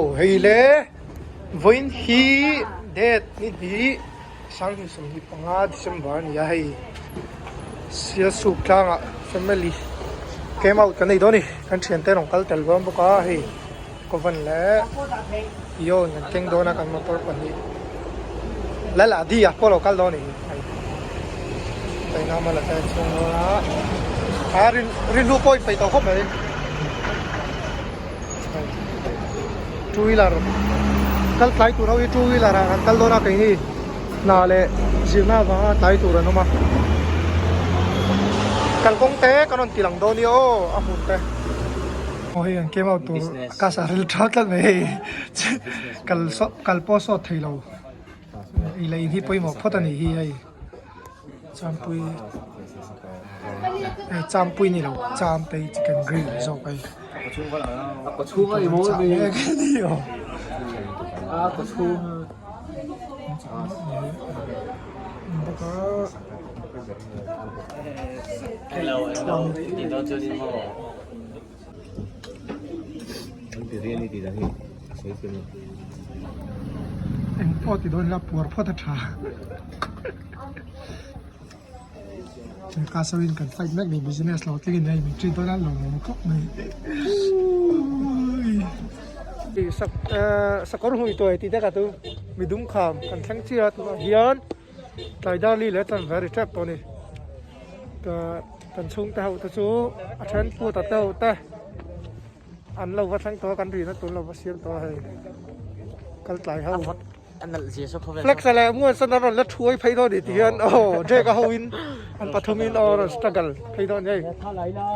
Hei le vawiin hi date ni hnih 2025 December a ni a hei Sialsuk tlangah family came out kan nei dawn a ni kan thiante rawn kal tel dawn bawk a hei Kovan leh Ion kan keng dawn a kan motor pahnih Lal Adi a pawh a lo kal dawn a ni hei Tainama la ta chhung dawn a a rinhlu pawh a inpeih tawh khawp mai. Two wheeler kal tlai tur ho hi two wheeler ah kan kal dawn a keini hna leh zirna avanga tlai tur an awm a kalkawng te kan rawn ti lang dawn nia aw a hmun te aw hei an came out tur a kasa ril tha tlat mai hei kal sawt kal pawh sawt thei lo ei leh in hi pawimawh phawt a nih hi hei. Champui eh champui ni lo champei chicken grill zawk a ni Eng pawh ti dawn ila puar phawt a tha. Ka sawiin kan fight mek ni business lo tling in hei min treat dawn a lo lawm khawp mai. Sakawr hmui tuai tih te kha chu midum kham kan thleng chiah a tunah hian tlai dar li leh chuan very tep tawh a ni. Kan chhungte ho te chu a then put a te ho te an lo va thleng tawh a kan rihna tur an lo va siam tawh a hei kal tlai ho flex a leh muan sawn an rawn la thuai phei dawn a ni ti hian aw Jake a ho in an pathum in aw a rawn struggle phei dawn a ni hei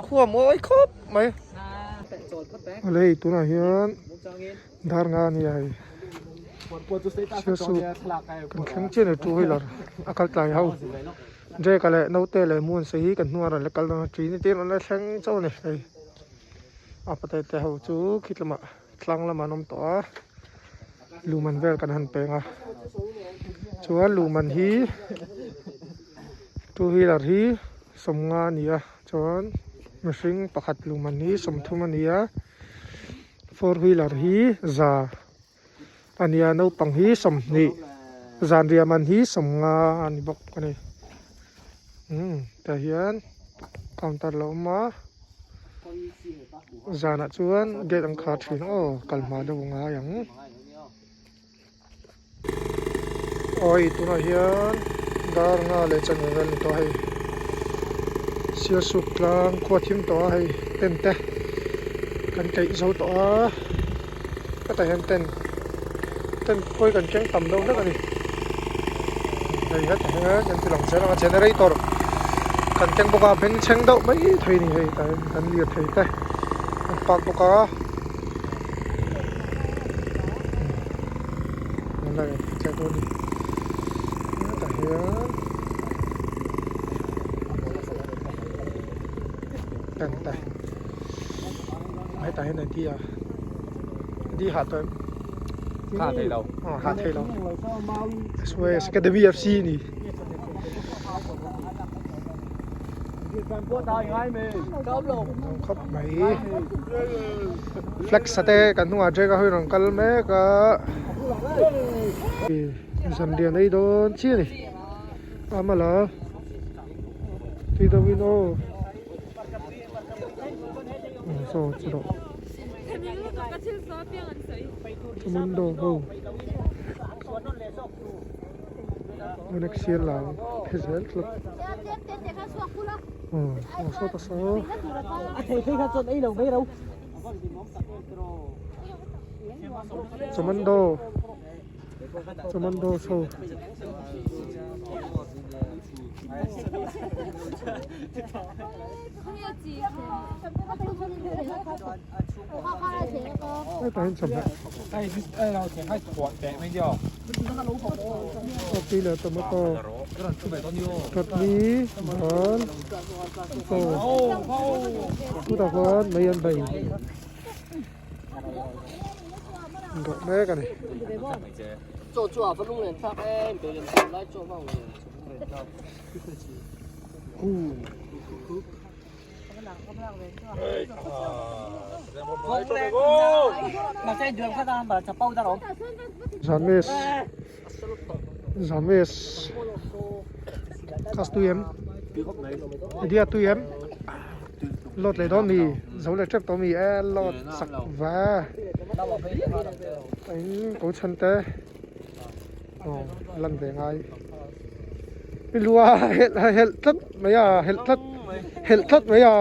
khua mawi khawp mai awle hei tunah hian dar nga a ni a hei sialsuk kan thleng chiah a ni two wheeler a kal tlai ho. Drake-a leh naute leh Moonsa hi kan hnungah rawn la kal dawn a ṭin te rawn la thleng chauh a ni hei a potato ho chu khi lamah tlang lamah an awm tawh a luman vel kan han peng a chuan luman hi two wheeler hi sawmnga a ni a chuan mihring pakhat luman hi sawmthum a ni a four wheeler hi za. A nia naupang hi 20 zanriah man hi 50 a ni bawk a ni umm tah hian counter lo awm a zanah chuan gate an khar thin aw kal hma deuh a ngai ang awi tunah hian dar nga leh chanve vel a ni tawh a hei sialsuk tlang khua thim tawh a hei tent te kan keih zo tawh a. Hetah hian tent tent pawh hi kan keng tam deuh hlek a ni hei hetah hian kan ti lang zel ang a generator kan keng bawk a bengchheng deuh mai thei a ni hei tah hian kan lirthei te an park bawk a hetah hian tent te. Hetah hian a di a di hah tawh em Hah thei lo aw hah thei lo SOS Academy FC ni khawp mai flex a te kan hnungah drag a hawi rawn kal mek a zanriah nei dawn chiah a ni amala tui deuhin aw. Saw chu rawh Mundo ho an axial lang phe zel tlat aw saw ta saw Commando Commando saw. Hetah hian chawhmeh coffee leh tomato chutney bal chaw chutah khuan mai an bei dawh mek a ni. Zames Zames Class tui em Idea tui em Load leh dawn mi zo leh tep tawh mi e load sak va in ko chhan te aw lan ve ngai rilua helh helh tlat mai a helh tlat helh tlat mai a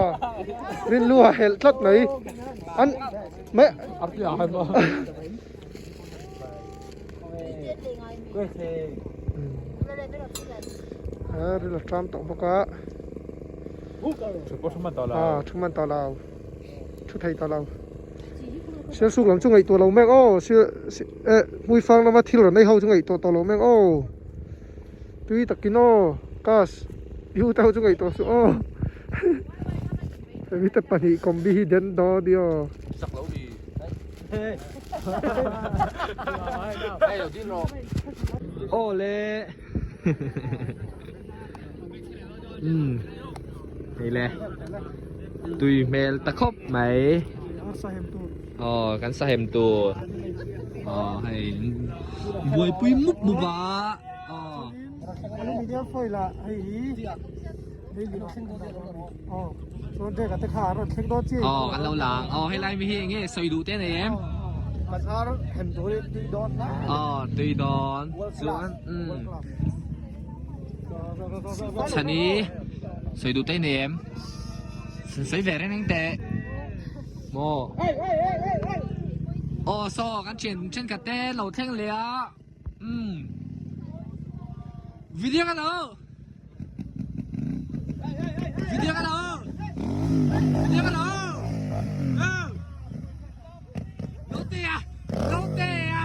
rilua helh tlat mai an mai a ril a tram tawh bawk a a thu man tawh lo thu thei tawh lo sialsuk lam chu ngaihtuah lo mek aw eh hmuifang lama thil rawn nei ho chu ngaihtuah tawh lo mek aw tui takin aw class u te ho chu ngaihtuah suh aw hemi te pahnih combi hi den dawn nia aw. Awle umm hei le tui hmel ta khawp mai aw kan sahem tur aw hei buaipui mup mup a aw. Aw kan lo lang aw helai mi hi enge sawi duh te a nei em aw tui dawn chuan umm chhani sawi duh te a nei em sawi ve reng reng teh maw aw saw kan thian thenkhat te lo thleng leh a umm video ka lo. Video ka lo. Video ka lo. Lote à. Lote à.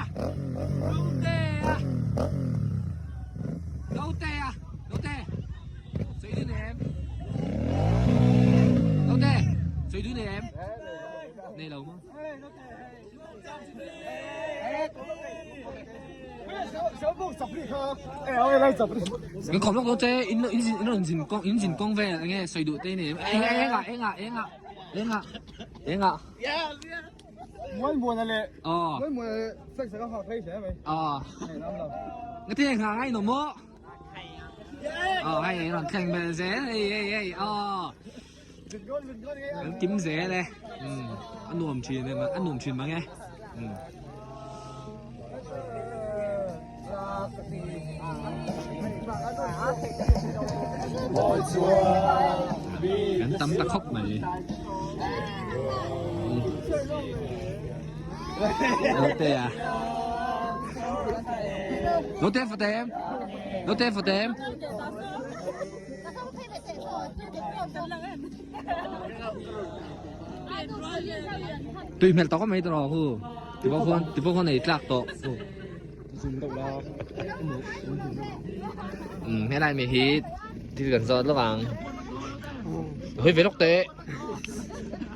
Lote à. Lote à. Lote. Sấy đứa này em. Lote. Sấy đứa này em. Này lâu không? Kan khawm lawk dawn che in in in rawn zin kawng in zin kawng vel enge sawi duh te nei eng eng ah eng ah eng ah eng ah eng ah aw aw nga te ngah ngai no maw aw hei rawn thleng vel zel hei hei hei aw Kan kim zel e umm a nuam thin em a nuam thin mang e umm. Kan tam ta khawp mai Lotte à Lotte fate em Lotte fate em Tui hmel tawk mai tawh hu ti pawh khuan ti pawh khuan ei tlak tawh um helai mi hi thil kan zawt lawk ang hawi ve lawk teh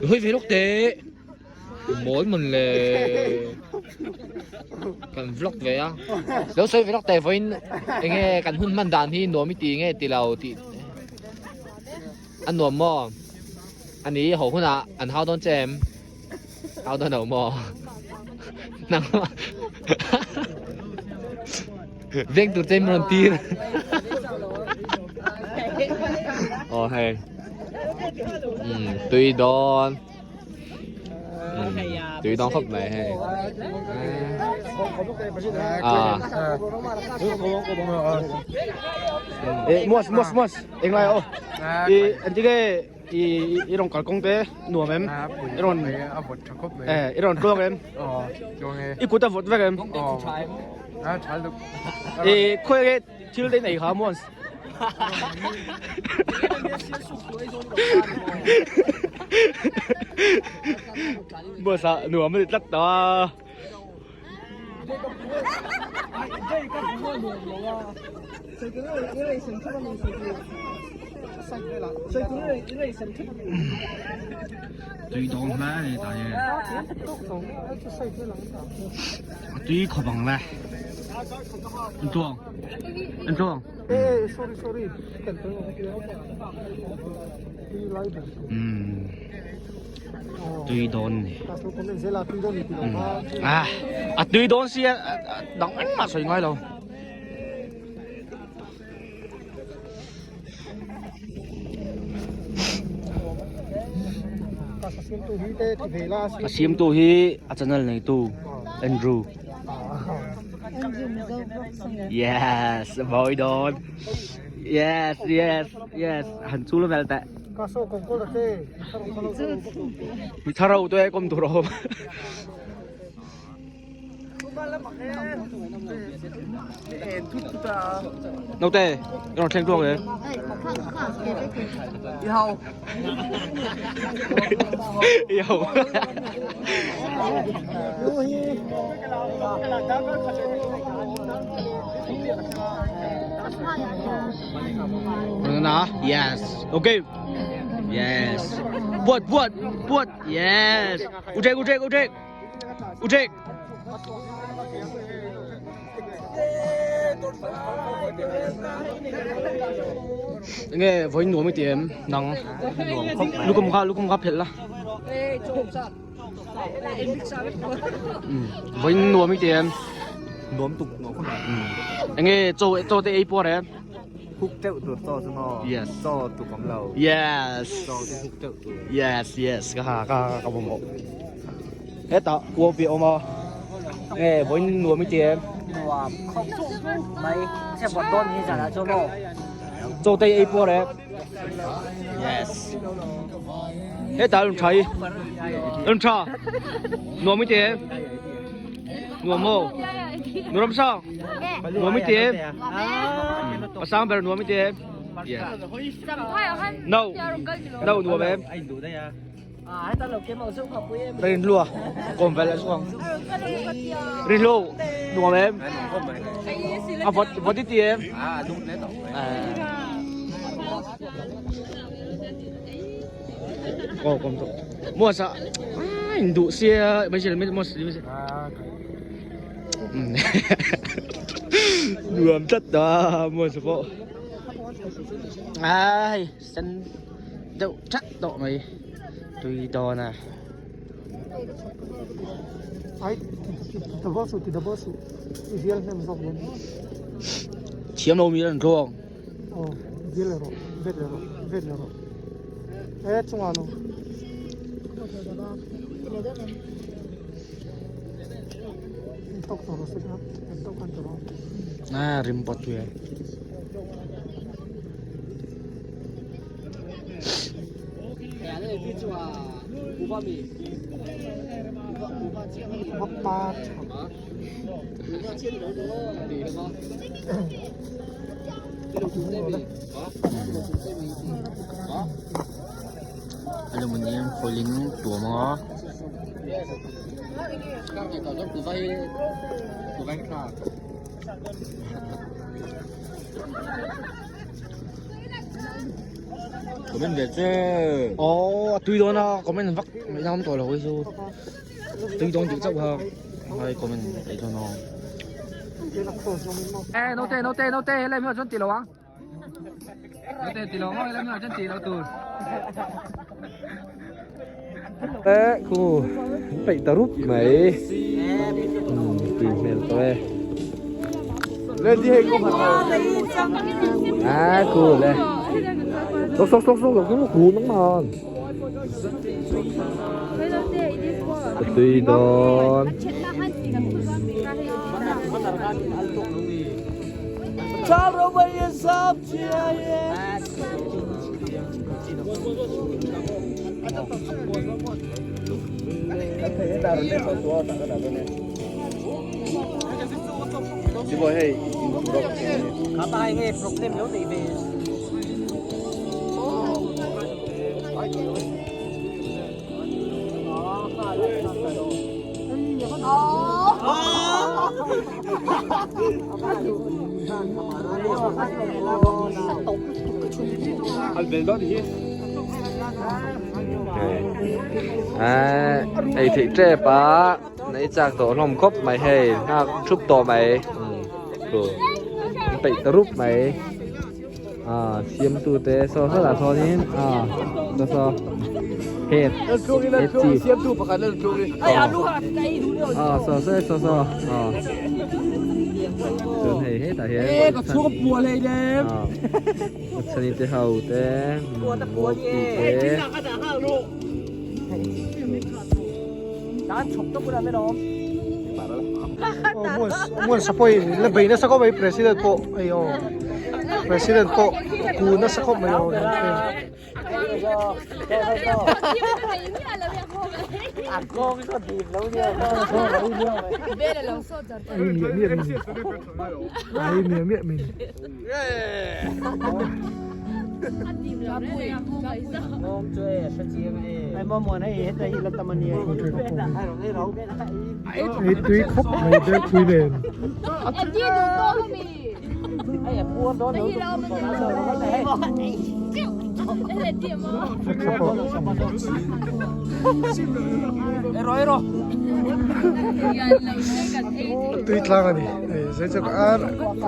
hawi ve lawk teh mawi mawn le kan vlog ve a lo sawi ve lawk teh vawiin enge kan hun hman dan hi nuam i ti nge ti lo tih a nuam maw a ni ho hunah an hau dawn che em hau dawn lo maw nang veng tur che in rawn tir aw hei um tui dawn. Tui dawng khawp mai hei. À. Ê, muas muas muas eng lai ô. I anh chị cái i i rong kal kong te nuam em. I ron a vawt tha khawp mai. Ê, i ron tluang em. Ờ, tluang e. I kut a vawt vek em. Ờ. A tha luk. I khawi cái thil te nei kha muas. Bus ah nuam a ti tlat tawh a. Tui dawng hle a ni tah hian. A tui khawp ang le. An tuang. An tuang. Eh, sorry, sorry. Umm tui dawn ni ah a tui dawn sia dang engmah sawi ngai lo. A siamtu hi a channel neitu Andrew. Yes mawi dawn yes yes yes han chul vel teh. Mi thar ho te kawm tur a awm. Naute i rawn thleng tluang e. I hau. I hau. Na yes. Okay. Yes. Buat buat buat. Yes. Ujek ujek ujek. Ujek. Nge voi nuam i ti em nang lukum kha lukum kha phelh la voi nuam i ti em nuam tuk nuam khawp enge chaw chaw te ei puar em huk teuh tur chaw chu maw yes chaw tuk awm lo yes chaw te huk teuh tur yes yes ka ha ka ka mamawh hetah kuau piah a awm a nge vawiin nuam i ti em nuam khawp mai che vawt dawn hi zanah chuan maw chaw te ei puar em yes hetah a rawn tha hi a rawn tha nuam i ti em nuam maw nuam sang nuam i ti em a sang ber nuam i ti em yes no no nuam em Rinhlua kawm vel a chuang Rinhlu nuam em a vawt vawt i ti em Ko kom to mua sa in duh sia mai sil mai sil mai nuam tlat ta mua sa pawh ai sen deuh that tawh mai tui dawn a. Thiam lo mi an tluang. A rim pawt tui a. Aluminium foil in tuam anga. Comment ve che. Aw a tui dawn a comment vak mai na awm tawh lo hi chu tui dawn tih chauh kha ngai comment ei dawn aw. Ê note note note helai hmunah chuan tih lo ang. Note tih lo ang helai hmunah chuan tih lo tur. Ê khu peih ta rup mai. Tui hmel tawh e. À khu le. Sok sok sok sok sok khu nóng mà. Tui dawn. Ei theih tep a nei chak tawh hlawm khawp mai hei nghak thup tawh mai an peih ta rup mai. Ah siamtu te saw sawtah sawnin ah saw saw head head chief ah saw saw saw saw ah chuan hei hetah hian ah chhani te ho te mawpi te. Muan sapawih la bei nasa khawp mai president pawh hei aw president pawh ku nasa khawp mai aw Ei tui khawp mai ber tui nen. Tui tlang a ni hei zai chu a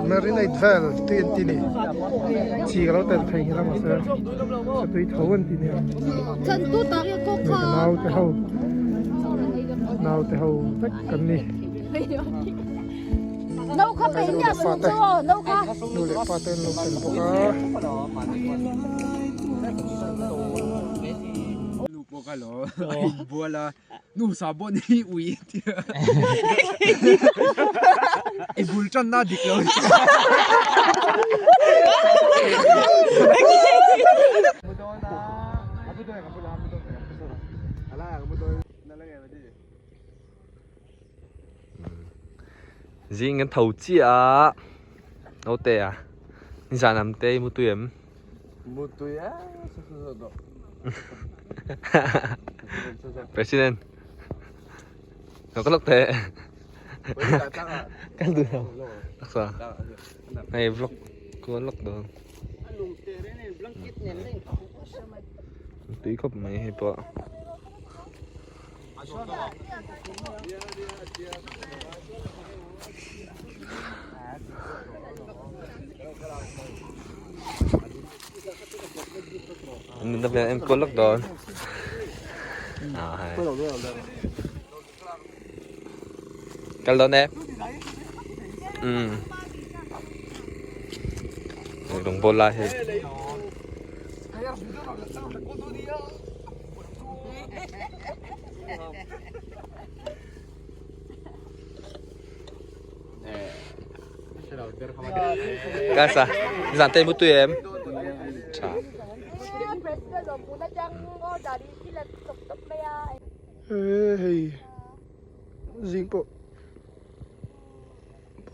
marinate vel tui an ti ni chi ka lo tel thei nghilh a mahse sa tui tho an ti nia naute ho naute ho vek kan ni nu leh pa te nu leh pa te an lo tel bawk a. Zing kan tho chiah a naute a nizan am te i mu tui em? Mu tui e sa sa sa dawh. President Nó có lốc thế Cắt được không? Lắc sao? Này vlog Cô lốc được Tí khop mày hay bỏ Em cô lốc đó À hay Kal dawn e. Umm. Rawng bawl lai hei. Kasa, zan te mutui em. Tha. Hei zing pawh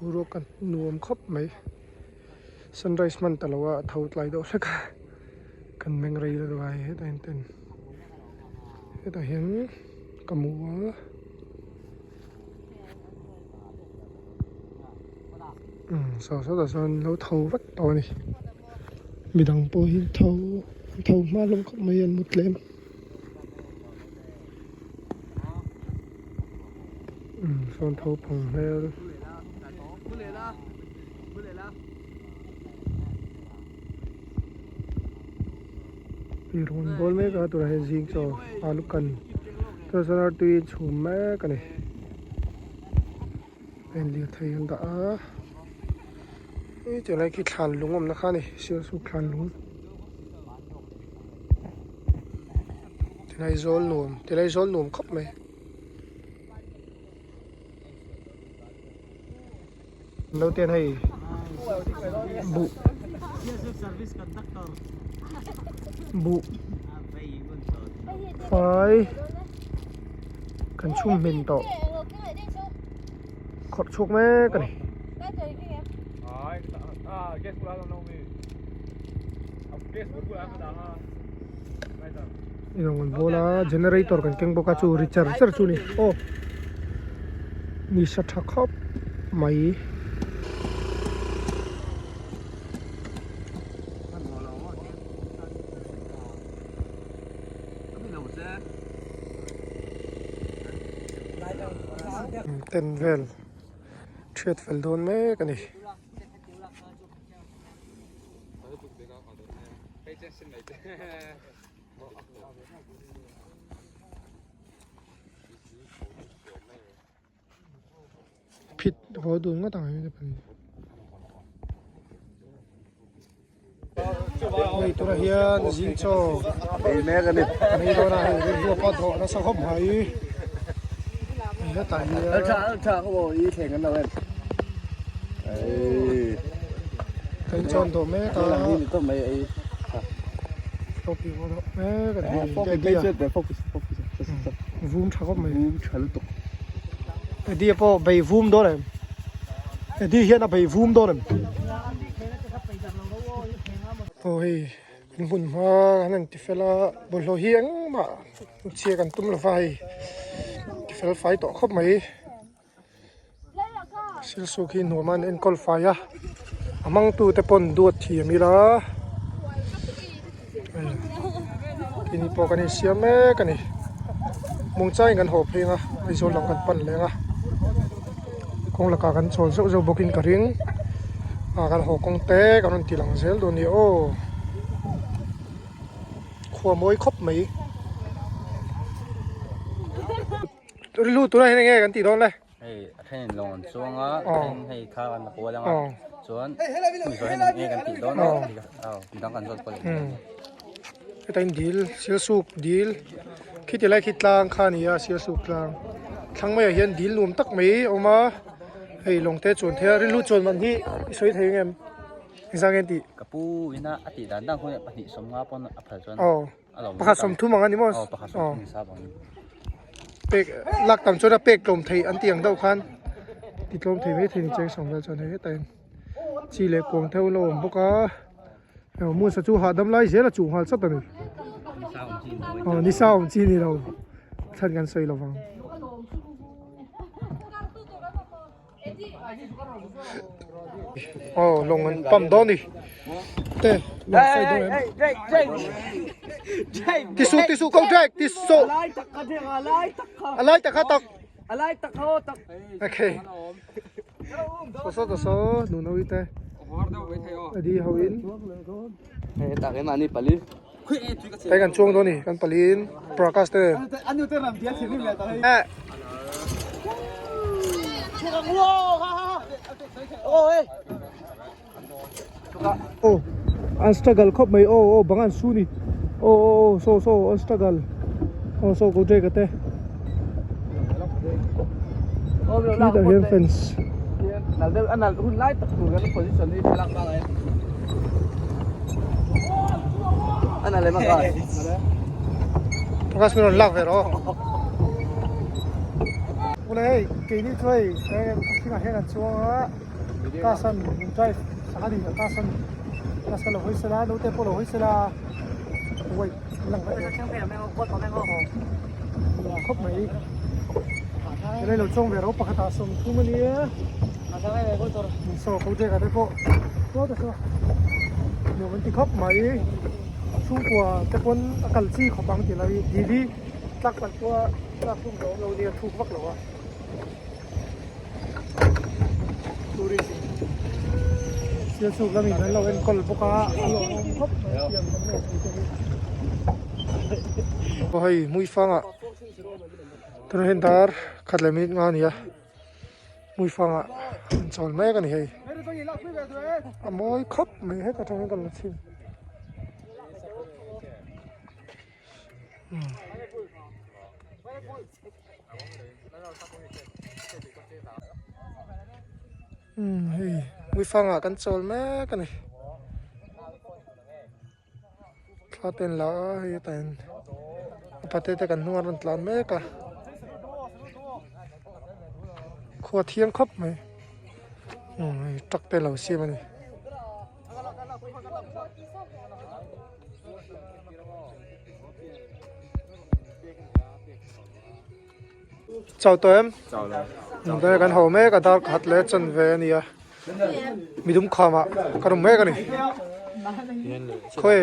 boruak kan nuam khawp mai sunrise hman ta lo a a tho tlai deuh hlek a kan meng rei la duai hetah hian ten hetah hian ka mu a. Umm saw sawtah sawn lo tho vek tawh a ni midang pawh hi tho an tho hma hlawm khawp mai an mu tlem. Umm sawn tho phang hmel. Hei rawn bawl mek a tunah hian zing chaw alu kan chuan sawn artui a chhum mek a ni heng lirthei an dah a hei tunlai khi thlan lung awmna kha a ni sialsuk thlan lung tilai zawl nuam tilai zawl nuam khawp mai. Naute hei buh buh fai kan chhum hmin tawh khawrh chhuak mek a ni. Eng an bawl a generator kan keng bawk a chu ri char char chu a ni aw ni sa tha khawp mai. Tent vel thiat fel dawn mek a ni. Phit haw dun ngawt ang hei te pahnih. Hei tunah hian zing chaw Ei mek a ni. Kan ei dawn a hei rilru a pawh thawh nasa khawp mai. Hei hetah hian. Tha tha ka bo i thleng an lo en. Ei. Kan chawn dawh mek a. Lang hi ni tawp mai ei. Coffee pawh dawh mek a ni. Vum tha khawp mai. Vum tha lutuk. Eddie pawh bei vum dawn em? Eddie hian a bei vum dawn em? Aw hei kan hmun hma an han ti fel a bawlhhlawh hi engmah chhia kan tum lova hei ti fel fai tawh khawp mai. Silsuk hi nuam a an enkawl fai a a hmangtu te pawn duat thiam ila keini pawh kan insiam mek a ni mungchain kan haw phei ang a Aizawl lam kan pan leh ang a kawng lakah kan chawl zeuh zeuh bawkin ka ring ah kan haw kawng te kan rawn ti lang zel dawn a ni aw khua mawi khawp mai. Rilru tunah hian enge kan tih dawn le? Hei a thenin lawng an chuang a, a then hei kha an la kual ang a, chuan hemi zawh hian enge kan tih dawn a aw midang kan zawt pawh leh dawn. Heta in dil, Sialsuk dil, khiti lai khi tlang kha a ni a, Sialsuk tlang. Thlang maiah hian dil nuam tak mai a awm a, hei lawng te chuan thei a, rilru chuan man hi i sawi thei ang em? Engzah nge an tih? Ka pu ina a tih dan dan khaw nia 250 pawn a phal chuan. Pakhat 30 ang a ni maw? Aw, pakhat 30 ni sap ang. Pek lak tam chuan a pek tlawm theih an tih ang deuh khan ti tlawm thei mai thei ni cheng sawm vel chuan hei hetah hian chi leh kuang theuh an lo awm bawk a hei hmun sa chu hahdam lai zel a chuh nghal chat a ni. Aw ni sa awm chi ni lo thlan kan sawi lovang. Aw lawng an pump dawn ni te lawng sawi dawn em ti suh ti suh ko drag ti suh a lai tak kha tak okay so so so nu no te adi ho in Hei kan chuang dawn a ni kan paliin Prakash te eh aw an struggle khawp mai aw aw bang an su ni aw aw aw saw saw an struggle aw saw ko Drake a te khitah hian fence. Prakash min rawn lak ve rawh Ule hei keini chu hei thingah hian an chuang a Kasan min drive sak a ni Kasan Kasan lo hawi sela naute pawh lo hawi sela wait lang vek khawp mai helai lo chuang ve rawh pakhatah 30 a nia. Saw ko te ka te pawh saw te saw nuam an ti khawp mai chhungkua te pawn a kal chi khawp ang ti lai dili tlak palh pawh a tlak hlum lo awm lo nia thuk vak lo a tourist in Sialsuk lamin an lo enkawl bawk a a lawmawm khawp mai tiang kan nei thei te hi. Aw hei hmuifangah tunah hian dar khat leh minute nga a ni a. Hmuifangah an chawl mek a ni hei a mawi khawp mai heta tangin kan la chhim umm hei hmuifangah kan chawl mek a ni. Thla te an la a hei hetah hian upate te kan hnung a rawn tlan mek a khua thiang khawp mai umm hei truck te lo siam a ni. Chau tawh em? Chau lo. Tunah kan ho mek a dar khat leh chanve a ni a. Midum khamah kan awm mek a ni. Khawi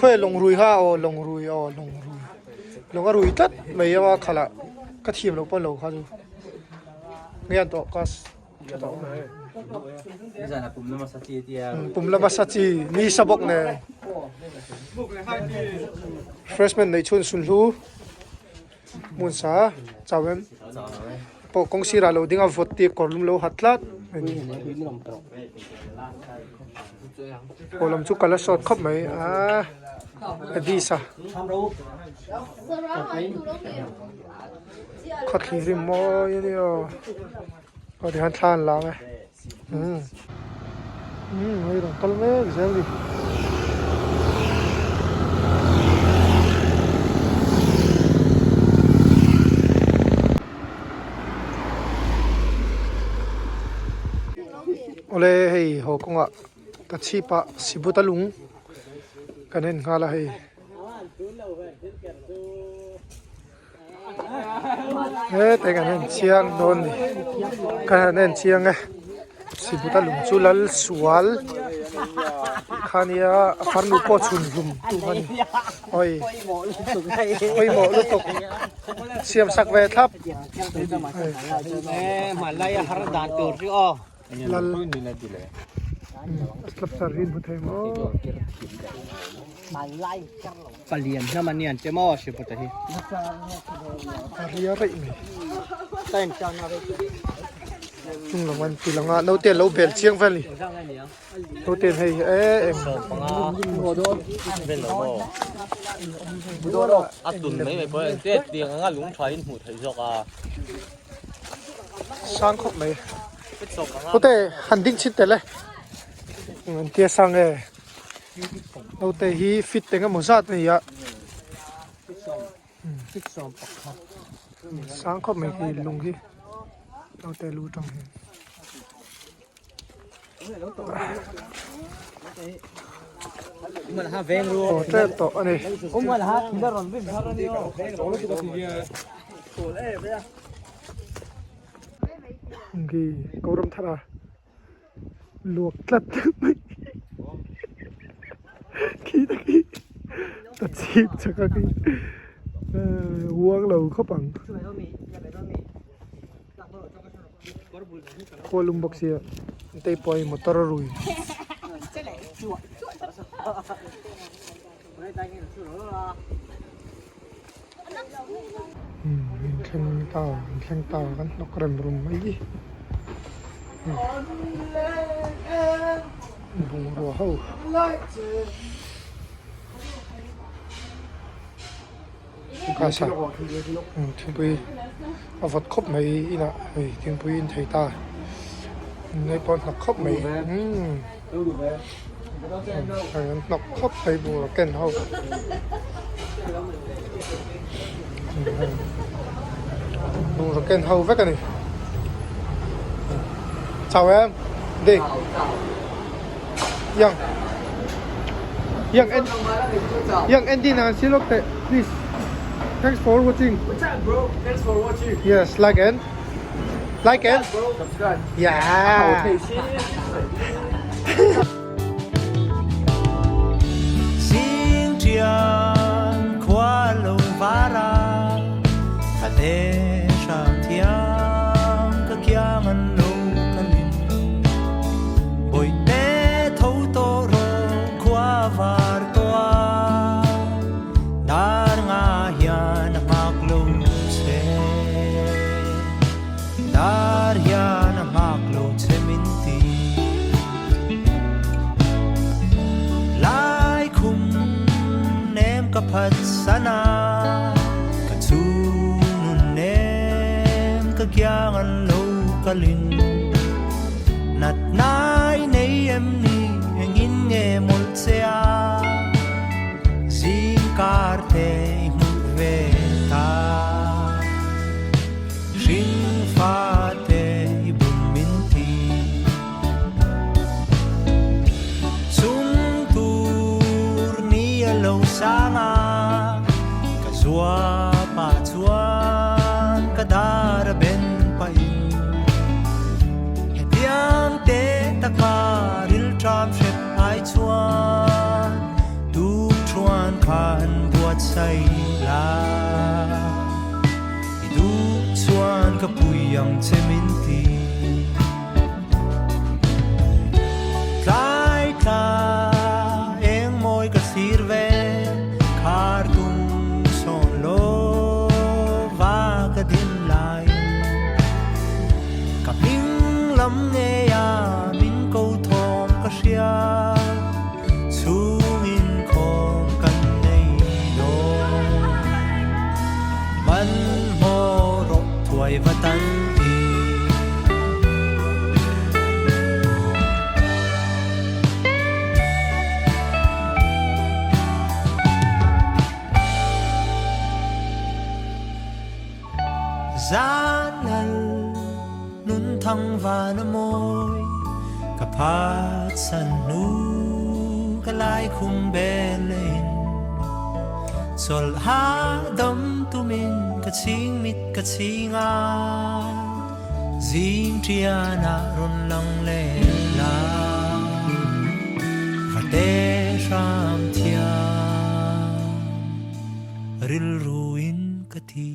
khawi lawng rui kha aw lawng rui aw lawng rui lawng a rui tlat mai a khalah ka thiam loh pawh lo kha chu nge an tawh class. Tha tawh mai. Pum lama sa chi ni sa bawk nen. Freshman neih chhun sunhlu hmun sa chau em pawh kawng sirah lo ding a vawt tih kawr lum lo ha tlat a ni. Aw lam chu kal a sawt khawp mai a Addis a khawthlir hi mawi a nia aw tihian thla an lang e umm umm hei rawn kal mek zel a ni. Awle hei haw kawngah ka chhip ah sibut a lung kan en nghal a hei hete kan en chiang dawn ni kan han en chiang e sibut a lung chu lal sual kha nia a farnu pawh chhun hlum tu kha ni awi pawimawh lutuk siam sak ve thlap. Lal a sculpture hi hmu thei maw? Palian hnam an ni an che maw Sriputa hi. A ria raih mai. Chung lam an ti lang a naute an lo bel chiang vel ni. Naute an hei e eng. A tun mai mai pawh engte tiang anga lung tha in hmuh theih zawk a. Sang khawp mai. Naute han ding chhin tel e. An tia sang e. Naute hi fit eng emaw zat a ni a. Sang khawp mai khi lung hi. Naute lu tang hian. Aw tep tawh a ni. Khi Koram thar a luak tlat mai khi ta khi ta chhip chak a khi uang lo khawp ang. Khawl lum bawk sia tei pawh hei motor a rui. In thleng ta in thleng ta kan hnawk rem rum mai hi bungrua ho. Kasa thingpui a vawt khawp mai inah hei thingpui in thei ta ngai pawh a hnawk khawp mai umm hei an hnawk khawp mai bungraw ken ho bungraw ken ho vek a ni chau em đi yang yang en yang Andy na si lok te please thanks for watching What's up bro thanks for watching yes like and like and subscribe yeah lam ngeia min ko thawm ka hria chhungin khawm kan nei dawn hmanhmawh rawh thuai va tan ti. Zan lal nun thang van a mawi ka phatsan hnu ka lai khum bel in chawlh hahdam tumin ka chhing mit ka chhing a zing ṭianah rawn lang leh la va te hram thiam rilru in ka ti.